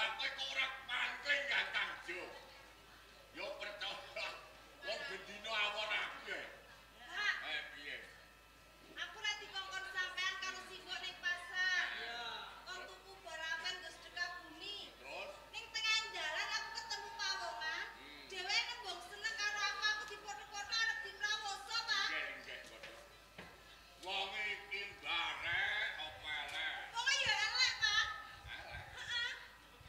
Lah kowe kok ora pangkling kan Kang Jo? Yo percaya wong bendina awon aku ya. Pak, Piye? Aku lek dikongkon sampean karo simbok ning pasar. Iya. Kon tuku barapen nggo sedekah bumi. Terus Ning tengah dalan aku ketemu pawongan. Dheweke nembung seneng karo aku, aku dipotho-potho arep diprawoso, Pak. Nggih, nggih, kodhok. Wong iki barek apa elek? Wonge ya elek, Pak. Elek. Heeh.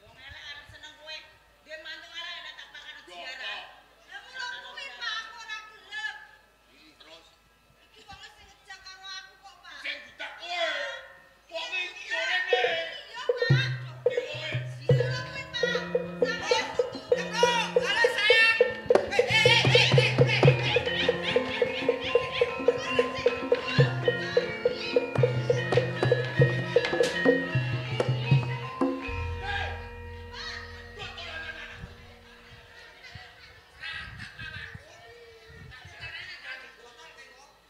Wong elek arep seneng kowe. Dia mantu elek nek tak pakan Yo, ziarah. kok. Lah mula kuwi, Pak, aku ora gelem. Terus Iki wonge sing ngejak karo aku kok, Pak. sing budak kowe. Wong iki yo rene. Iya, Pak. Iki wonge. Mula kuwi, Pak. Sampeyan kudu Cemplung, halo sayang. Eh, eh, eh, eh, eh, eh. Hei! Kok dolanan anakku?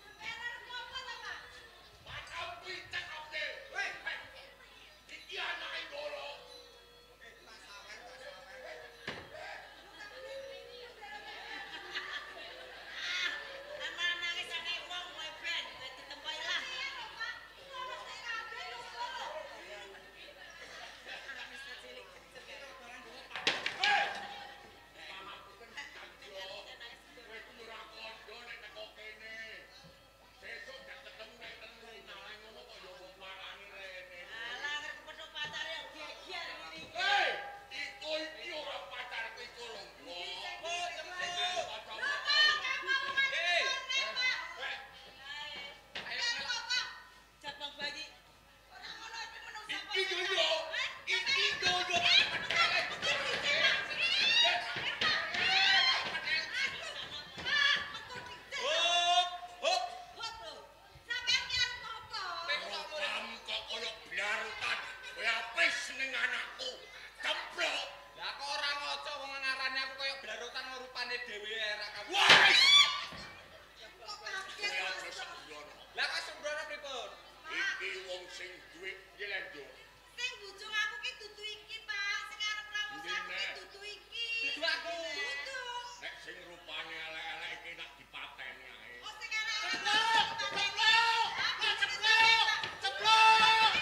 Sampeyan arep ngopo to, Pak? Macam pitek oke. Weh. Hei. Iki anake loro. Ah, malah nangis anake wong kowe ben, kowe ditempoi lah. Iya lho, Pak. Iku ana sing kabeh lho, kok. Nangis cilik kecil. Hei! Mamaku kan Kang Jo. Kowe ku ora kondo nek teko kene. Sesuk gak ketemu nek telu malah ngono kok yo mbok parani rene. Alah arep kepethuk pacare yo geger ngene iki. Hei, iku iki ora pacarku iku lho. Oh, cemplung. Lho, Pak, kamu pawongan Eh. rene, Pak. Hei, Ayo, Karo melok. Pak. Jabang bayi. Ora ngono iki menungsa iki yo yo. Iki yo yo. Hop, hop. Kamu kok koyo blarutan. Kowe apes seneng anakku. Cemplok. Lah kok ora ngaca wong ngarani aku kaya blarutan rupane dhewe era kamu. Wes. Kowe aja sembrono. Lah kok sembrono pripun? Iki wong sing duwe piye lho, Nduk? Sing bujung aku ki dudu iki, Pak. Sing arep prawosa aku ki dudu iki. Dudu aku. Dudu. Nek sing rupane elek-elek iki nak dipateni ae. Oh, sing arep Ceplok, ceplok. Lah ceplok, ceplok.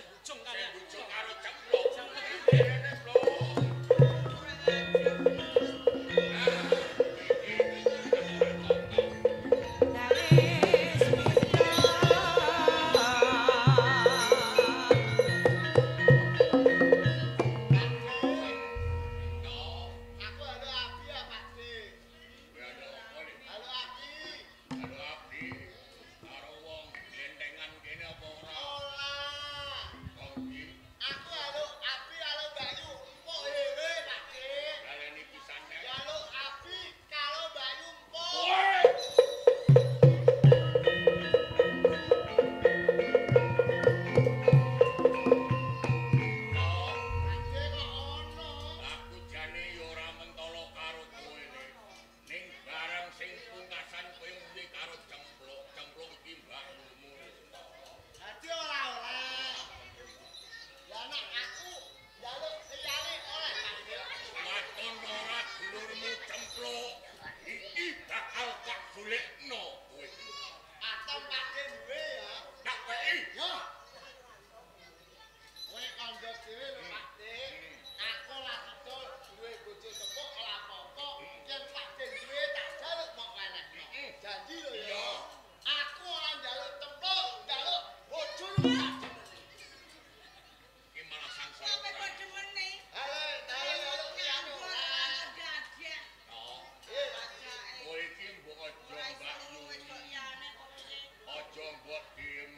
sing bujung kali. Sing bujung karo cempluk. Rene blok. Aku halo Abi ya Pak D. Halo Abi. Halo Abdi. Karo wong glentengan kene apa ora? Ora. Kok iki Aku halo Abi halo Bayu empuk hewe Pak D. baleni pisan nek. Halo Abi karo Bayu empuk. Kowe Pak D kok ono. Aku jane ya ora mentolo karo kowe ne. Ning barang sing pungkasan kowe muni karo cempluk, cempluk iki mbakyumu. Dadi ora oleh. Ya nek aku njaluk liyane oleh Pak D. Waton ora dulurmu cempluk, iki bakal tak golekno kowe. Atom Pak D duwe ya. Tak weki. Ya. Kowe kandha dhewe lho Pak D. Aku ora sida duwe bojo tepuk ora apa-apa. Yen Pak D duwe tak jaluk mok wenehno. Janji lho ya. Iya. Aku ora njaluk cempluk, njaluk bojomu tak demeni. Iki malah sangsara. Sampe kok demene. Halo, halo njaluk liyane ora. Dadak. Toh, Eh, Pak D. kowe iki mbok aja Ora iso mbakyu. wis kok liyane kok piye. Aja mbok diem.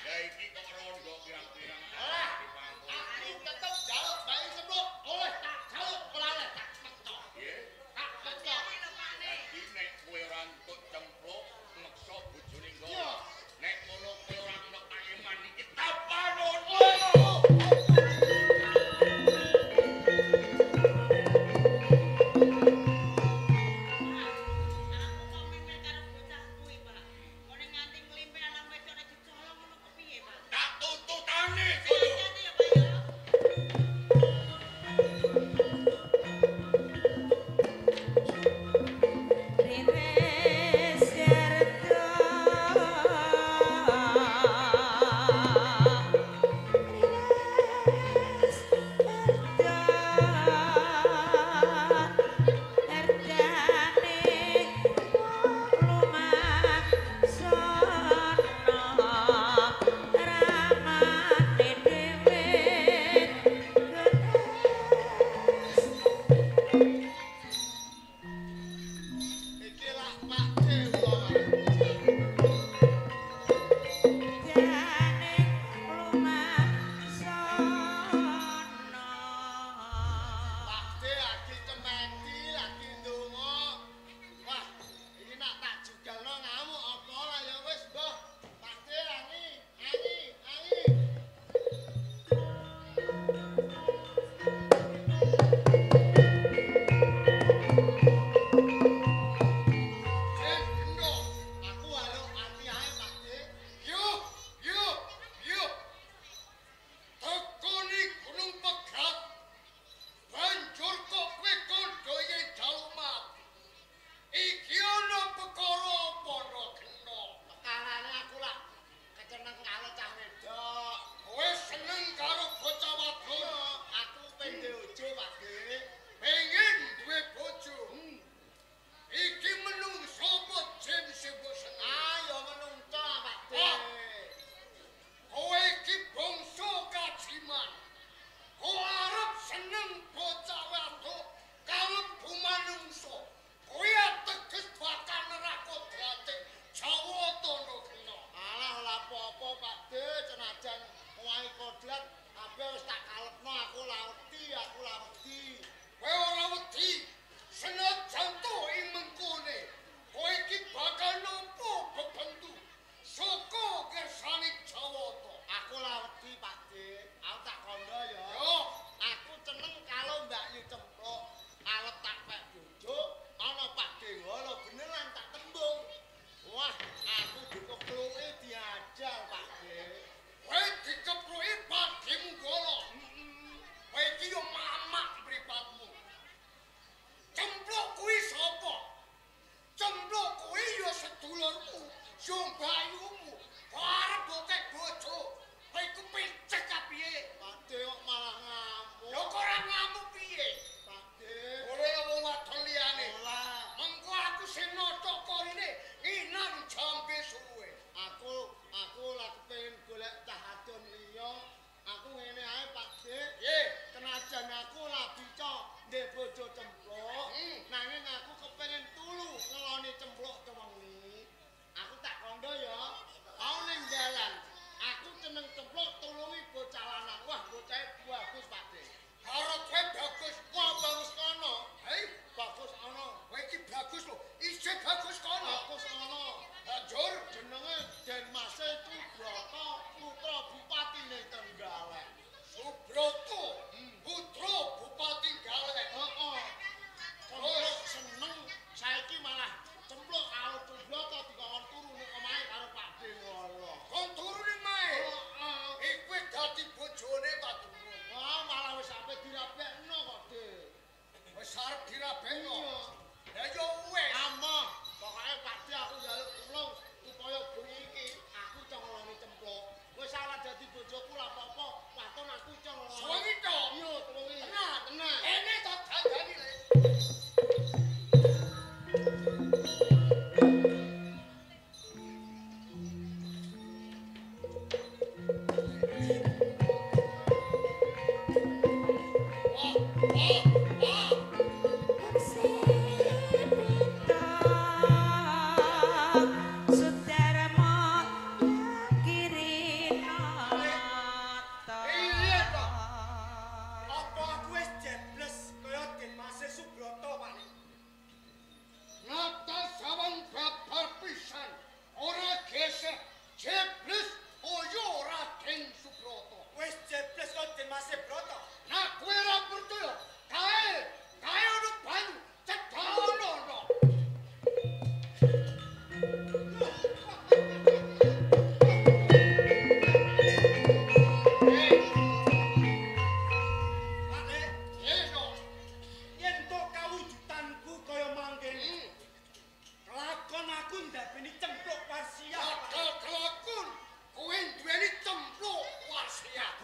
Lah iki kok rondo pirang-pirang Ora. dipangku. Aku tetep njaluk bayi cempluk, oleh tak jaluk ora oleh tak pecok. Nggih. Tak pecok. Liyane lho Pak Ne. Dadi nek kowe ora entuk cempluk meksa bojone nggo. Iya. Nek ngono kowe ora kena tak iman iki tapanono. Aku kok mimpin karo bocah kuwi, Pak. Ngene nganti nglimpe anak wedok nek dicolong ngono kepiye, Pak? Tak tuntutane kono. Hati-hati ya, Pak ya. Riris yardo. Riris yardo. Erdane lumaksana ramane dhewe genes. Iki lak Pak D wae. Jane lumaksana. Pak D lagi cemeti, lagi ndonga. Wah, iki nak tak jugalno ngamuk apa lah ya wis, Mbah. Pak D angi, angi, angi. Eh, gendho. Aku halo ati ae Pak D. Yo, yo, yo. Tekoni Gunung Pegat. Banjur kok kowe kandha yen jaluk mati. Iki ana perkara apa no kena? Perkarane aku lak keceneng karo cah wedok. Kowe seneng karo bocah wadon, Iya, aku pengen bojo Pak D. pengen duwe bojo. Iki menungso apa jin sing mbok seneng? Ayo menungso Pak D. Wah. Kowe iki bangsa kajiman. Kowe arep seneng bocah wadok kalebu manungsa. Kowe ateges bakal neraka derajat Jawata no kena. Alah ora apa-apa Pak D, senajan wae kodrat kabeh wis tak kalepno aku ora wedi, aku ora wedi. Kowe ora wedi. Senajan to ing mengkone, kowe iki bakal nampa bebendu saka kersane Jawata. Aku ora wedi Pak D. Aku tak kandha ya. Yo, Aku seneng karo Mbak Yu Cempluk. Arep tak pek bojo, ana Pak D ngono beneran tak tembung. Wah, aku dikepluki diajar Pak D. Kowe dikepruki padhemu golo. Kowe iki yo mamak mripatmu. Cempluk kuwi sapa? Cempluk kuwi yo sedulurmu, yo mbayumu. Kok arep mbok bojo. Kowe iku picek.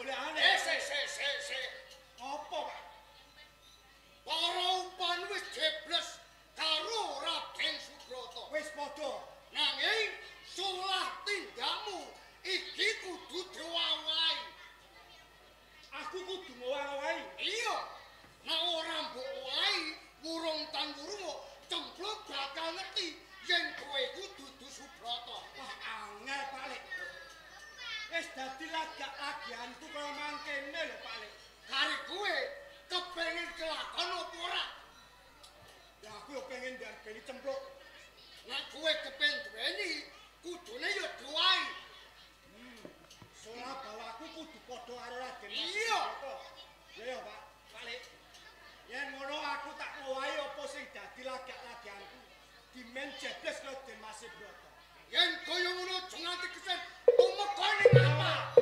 golekane. Sik sik sik sik. Apa, Pak? Para umpan wis jebles karo Raden Subrata. Wis padha. Nanging solah tindakmu iki kudu diwawahi. Aku kudu ngowahi. Iya. Nek ora mbok wahi, wurung tan wurung cempluk bakal ngerti yen kowe iku dudu Subrata. Wah, angel, Pak Lek. Wis dadi lagak lagianku kaya mangkene lho, Pak Lek. Kari kowe kepengin kelakon apa ora? Ya aku yo pengen ndarbeni cempluk. Nek kowe kepen duweni, kudune yo diwahi. Solah bawaku kudu padha karo Raden Mas Iya. Subrata. Ya ya, Pak. Pak Lek. Yen ngono aku tak ngowahi apa sing dadi lagak-lagianku. Dimen jebles karo Den Mas Brata. Yen kaya ngono aja nganti kesen tumeka ning apa?